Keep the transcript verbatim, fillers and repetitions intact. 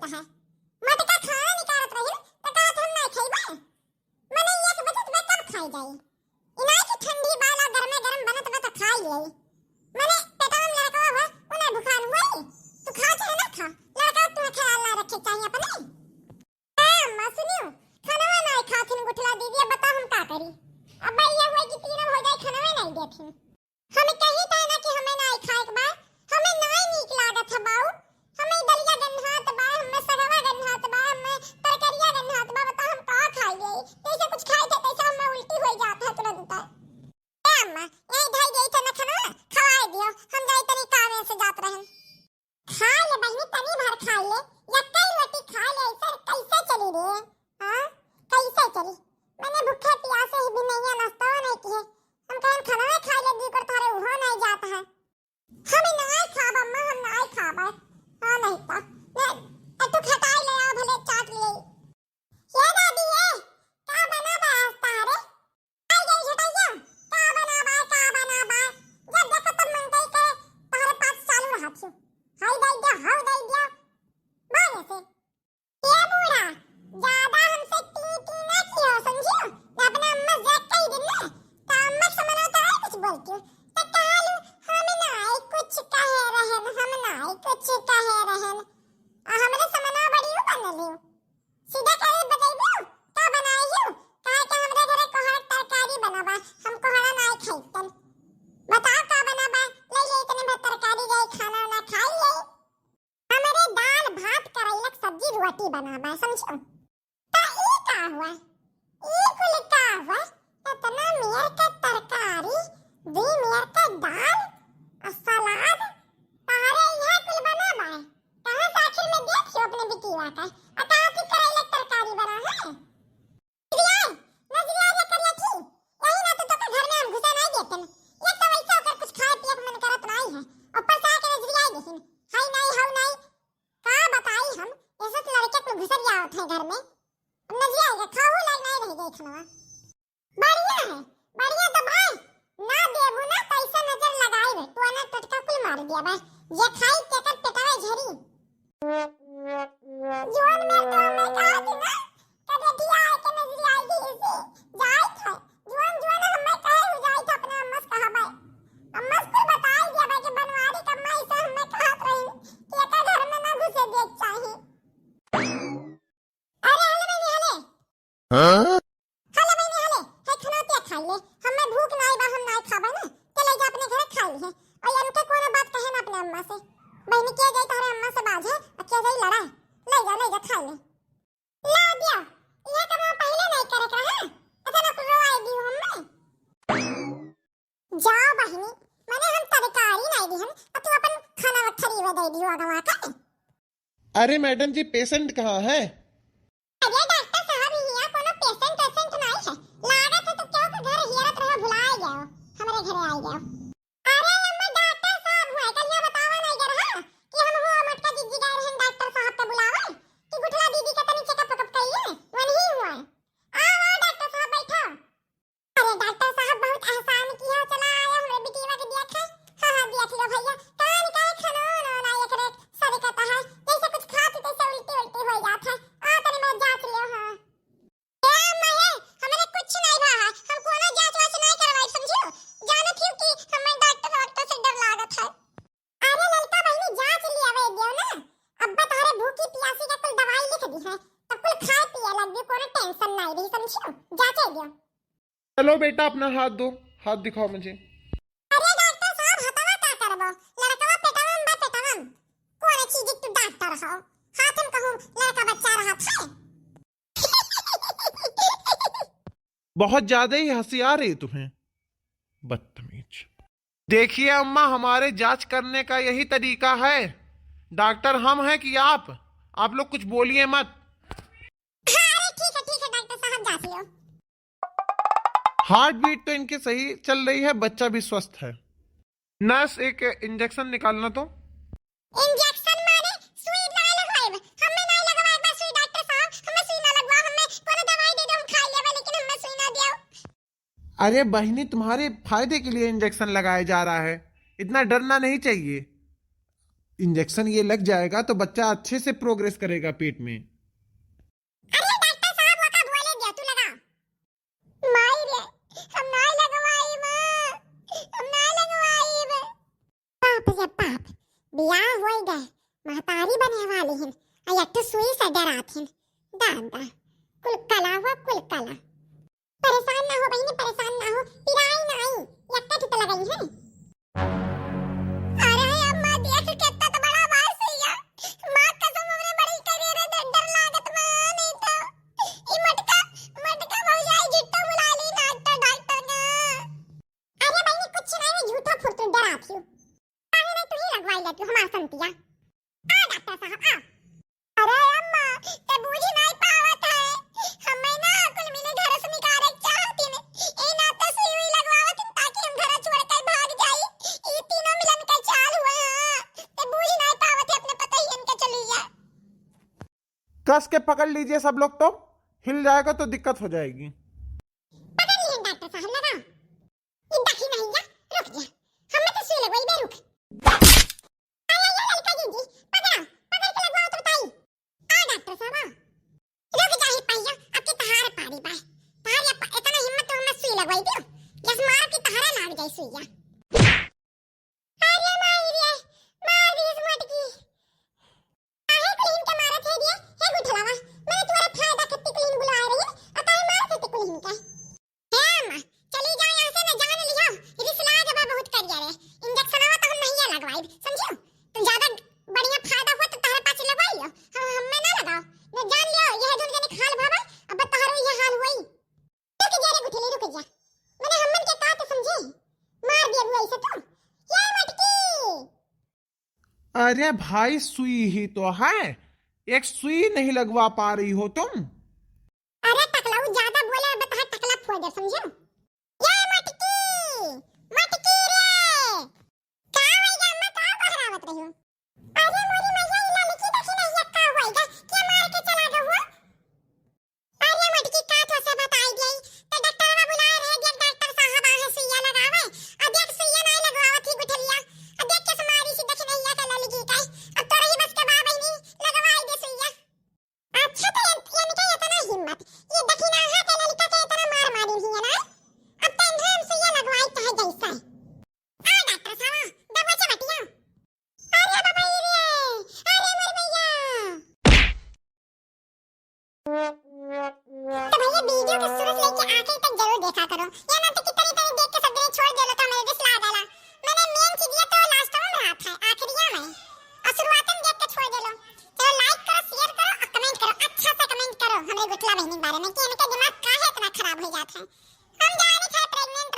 लागत है। मोटका खाना निकारत रही, त कहत हम नाई खइबे। मने एक बजत बा, कब खाई जाई? इनाई की ठंडी बाला गरमे गरम बनत बा त खाई लेई। मने पेटवा में लड़कवा हुआ, उ ना भुखान हुई? तू खा चाहे ना खा, लड़का तुम्हें ख्याल ना रखे चाहिए अपने। ए अम्मा सुनियो, खानवा ना खाथिन गुठला दीदी, अब बताओ हम का करी? अब ये हुआ कि तीनों हो जाए, खानवा नहीं देथिन। हम कही थे ना कि हमें नाई खाए के बा, हमें नाई नीक लागत है बाऊ, हमें दलिया गन्हात बा, हमें सगवा गन्हात बा, हमें तरकरिया गन्हात बा, बता हम का खाई जाई? जैसे कुछ खाई थे तैसे हमें उल्टी हो जात है तुरंत। ए अम्मा, यही धई दे थे ना खाना, खवाए दियो, हम जाई तनी कामे से जात रहन। खा ले बहिनी, तनी भर खा ले, यक्कई रोटी खा ले, ऐसे कैसे चली रे? हाँ, कैसे चली? मैंने भूखे प्यासे ही भी नहीं है, नाश्ता नहीं किए। हम कहन खाना नहीं खा ले, दी कर थारे उहो नहीं जाता है। हम नहीं खाब अम्मा, हम नहीं खाब। हाँ नहीं तो, ले, ए तू खटाई ले आओ, भले चाट ले। ये दादी है, का बना बा आज तारे? आई गई झुटैया, का बना बा, का बना बा? जब देखो तब मन कही करे, तारे पास चालू रहत हो। हाय दई दिया, हाय दई दिया। बाय से। ए बूढ़ा, ज्यादा हमसे टी टी ना कियो, समझियो? मैं अपना अम्मा से कही दिन ना, तो अम्मा समझ तो है कुछ बोलती हूँ। तो कहलू, हम नाई कुछ कहे रहन, हम नाई कुछ कहे रहन। आ हमरे समझ बड़ी बनल हो। सीधा कहे बतैबू, का बनाई हो? कहे के हमरे घरे कोहड़ा तरकारी बना बा, हम कोहड़ा नाई खाइतन। बताओ का बना बा, ले ले इतने भर तरकारी जाई, खाना वाना खाई ले। हमरे दाल, भात, करैला के सब्जी, रोटी बना बा, समझो? त ई का हुआ? ई कुल का हुआ? इतना मेर के तरकारी, दुई मेर के दाल, आ सलाद, तहरे इहाँ कुल बना बा? कहाँ से आखिर में देख हो अपने बिटिया का? आ कहाँ से करैला के तरकारी बना है? नजरिया, नजरिया रे करिया थी। यही ना तो तोके घर में हम घुसे नहीं देतन। एक तो वैसे ओकर कुछ खाए पिए के मन करत नहीं है। ऊपर से आके नजरिया ही देखिन। हाय नहीं, हाउ नहीं। का बताई हम, ऐसे तो लड़के कुल घुसर जावत है घर में। अब नजरिया आएगा, खाहू लायक नहीं रह गई खाना। बढ़िया है, बढ़िया तो भाई, ना देबू ना तो ऐसा नजर लगाई बे, टोना टटका कुल मार दिया बे। जे खाई तेकर पेटवा झरी। जुआन मेर तो हमें कहा थी ना, कदे दिया है के नजरी आई थी इसी, जाई था। जुआन, जुआन हमें कहे हो जाई था अपने अम्मा से कहा भाई। अम्मा से कुल बताई दिया भाई कि बनवारी का अम्मा ऐसा हमें कहत रही कि एका घर में ना घुसे देख चाही। अरे हले बहिनी हले। हाँ? हले बहिनी हले, है खाना ते खा ले। हमें भूख नाई बा, हम नाई खाबे ना। ते ले जा अपने घरे खा ली है। और इनके कोनो बात कहे ना अपने अम्मा से। बहिनी के जाई तोहरे अम्मा से बाझे, आ के जाई लड़ाई। ले जा, ले जा खा ले। ला दिया। ये काम हम पहले नहीं करे के रहा। इतना कुल रोवाई दी हमें। जाओ बहिनी, मने हम तरकारी नहीं दिहन, आ तू अपन खाना खरीदे दे दियो अगवा का। अरे मैडम जी, पेशेंट कहाँ है? अरे डॉक्टर साहब, यहाँ कोनो पेशेंट वेशेंट नहीं है। लागत है तो क्यों के घर हियरत रहो, भुलाए गयो, हमरे घरे आए गयो। अरे अम्मा, डॉक्टर साहब हुआ, कल यहाँ बतावा नहीं गए रहा कि हम हुआ मटका जिज्जी गए रहन डॉक्टर साहब के बुलावे कि गुठला दीदी का तनी चेकअप वेकअप कर लिए, वही हुआ। आओ, आओ डॉक्टर साहब, बैठो। अरे डॉक्टर साहब, बहुत एहसान किया, चला आया हमरे बिटिया के दिया खाए। हाँ, हाँ, दिया खिलो भैया। कान का खाना वाना ना एकरे सर कहता है, जैसे कुछ खाती तैसे उल्टी उल्टी हो जात है। आ, तनी मैं जांच लियो, हाँ। ए अम्मा, ए, हमरे कुछ नहीं बा है, हम कोनो जांच वांच नहीं करवाई, समझियो? जानत हियो कि हमें डॉक्टर वॉक्टर से डर लागत है। अरे ललका बहिनी, जांच लियावे दियो ना, अब्बा तोहरे भूखी पियासी का कुल दवाई लिख दी है, तो कुल खाए पिए लग गई, कोनो टेंशन नहीं रही, समझियो? जांचे दियो। चलो बेटा, अपना हाथ दो, हाथ दिखाओ मुझे। अरे डॉक्टर साहब, हथवा का करबो? लड़कवा पेटवा में बा, पेटवा में। कौन चीज तू डॉक्टर हो? हाथ में कहूँ लड़का बच्चा रहत है। बहुत ज्यादा ही हंसी आ रही तुम्हें, बदतमीज। देखिए अम्मा, हमारे जांच करने का यही तरीका है। डॉक्टर हम हैं कि आप? आप लोग कुछ बोलिए मत। हाँ, अरे ठीक है, ठीक है डॉक्टर साहब, जांच लियो। हार्ट बीट तो इनकी सही चल रही है, बच्चा भी स्वस्थ है। नर्स, एक इंजेक्शन निकालना तो। इंजेक्शन माने सुई ना लगवाइब? हमें ना लगवाइब बा सुई डॉक्टर साहब, हमें सुई ना लगवा, हमें कोनो दवाई दे दो, हम खा लेबे, लेकिन हमें सुई ना दियो। अरे बहिनी, तुम्हारे फायदे के लिए इंजेक्शन लगाया जा रहा है, इतना डरना नहीं चाहिए। इंजेक्शन ये लग जाएगा तो बच्चा अच्छे से प्रोग्रेस करेगा पेट में। अरे डॉक्टर साहब, वो का बोले दिया, तू लगा। माई रे, हम नाय लगवाई माँ, हम नाय लगवाई बे। बाप रे बाप, बियाह होई गए, महतारी बने वाली हिन, आ एक ठो सुई से डरात हिन। दादा, कुल कला हुआ, कुल कला। परेशान ना हो बहिनी, परेशान ना हो, पिराई ना आई, यक्का ठित लगाई है। अरे अम्मा, देख केतना तो बड़ा बास है या। माँ कसम, हमरे बड़ी करे रे, डर, डर लागत बा, नहीं तो ई मोटका, मोटका भौजाई झिट्टो बुला ली डॉक्टर, डॉक्टर ना। अरे बहिनी, कुछ नहीं, झूठा फुर्तू डरात हियो। काहे नहीं तू ही लगवाई ले तू हमार संतिया। आ डॉक्टर साहब, आ। अरे अम्मा, ते बूझी नहीं पावत है। हमें ना कुल मिले घर से निकाले के चाहतिन। ए ना तो सुई उई लगवावत हिन ताकि हम घर छोड़ के भाग जाई। ई तीनों मिलन के चाल हुए हैं। ते बूझी नहीं पावत है अपने पतोहियन के चलिया। कस के पकड़ लीजिए सब लोग, तो हिल जाएगा तो दिक्कत हो जाएगी। पकड़ लिहन डॉक्टर साहब, लगाओ। ई देखी नहीं जा, रुक जा। हमें तो सुई लगवाई बे, रुक। आया, आया, लड़का जी, जी, पकड़ा, पकड़ के लगवाओ तो बताई। आ डॉक्टर साहब, आ। रुक जा ही पहिया, अब की तहार पारी बा। तहार या प-, इतना हिम्मत तो हमें सुई लगवाई दियो। यस मार की तहारा लाग जाई सुइया। अरे माई रे, मार दी इस मोटकी। काहे कुल इनके मारत है दिए? हे गुठलावा, मैंने तुम्हारा फायदा खातिर कुल इन बुलाए रही, और काहे मारत है कुल इनके? हे अम्मा, चली जाओ यहाँ से, न जान लियो, रिसला जबा बहुत करिया रे। इंजेक्शनवा तो हम नहीं लगवाई, समझियो? तुम ज्यादा बढ़िया फायदा हुआ तो तारे पास लगवाई लो, हम, हमें ना लगाओ। न जान लियो, यह दुनिया ने खाल भावा, अब तारो यह हाल हुई। रुक जा रे गुठली, रुक जा। मैंने हमन के का तो समझे? मार दिया बुआ इसे तो। ये मटकी। अरे भाई, सुई ही तो है, एक सुई नहीं लगवा पा रही हो तुम। अरे टकला, वो ज्यादा बोले, अब तहार टकला फोड़ दे, समझो? ये मटकी, मटकी रे। का हो गया अम्मा, का बहरावत रही हो? अरे मोरी मैया, ई लड़की देखी नहीं है, का हुआ इधर? के मार के चला गया हुआ? अरे मटकी, का तो से बताई गई, तो डॉक्टरवा बुलाए रहे, देख डॉक्टर साहब आहे सुइया लगावे, अब देख सुइया नहीं लगवावत ही गुठलिया, अब देख के मारी सी देखी नहीं है के लड़की का, अब तोरा ही बस के बा बहिनी, लगवाई दे सुइया। अच्छा, तो ये, इनके इतना हिम्मत, ये दखिनाहा के लड़का के इतना मार मारी ही है ना? अब तो इन्हें हम सुइया लगवाई चाहे जैसा है। आ डॉक्टर साहब, दबोचे बटिया। अरे बाबा रे, अरे मोर भैया। तो भैया वीडियो के शुरू से लेके आखिर तक जरूर देखा करो, या ना तो कि तनी तनी देख के सब जने छोड़ देलो तो हमें रिसला जाला। मैंने मेन चीज ये तो लास्ट में रहत है, आखिरिया में। और शुरुआत में देख के छोड़ देलो। चलो लाइक करो, शेयर करो और कमेंट करो, अच्छा से कमेंट करो हमरे गुठला बहिनी के बारे में कि इनका दिमाग काहे इतना खराब हो जाता है। हम जानी थे प्रेग्नेंट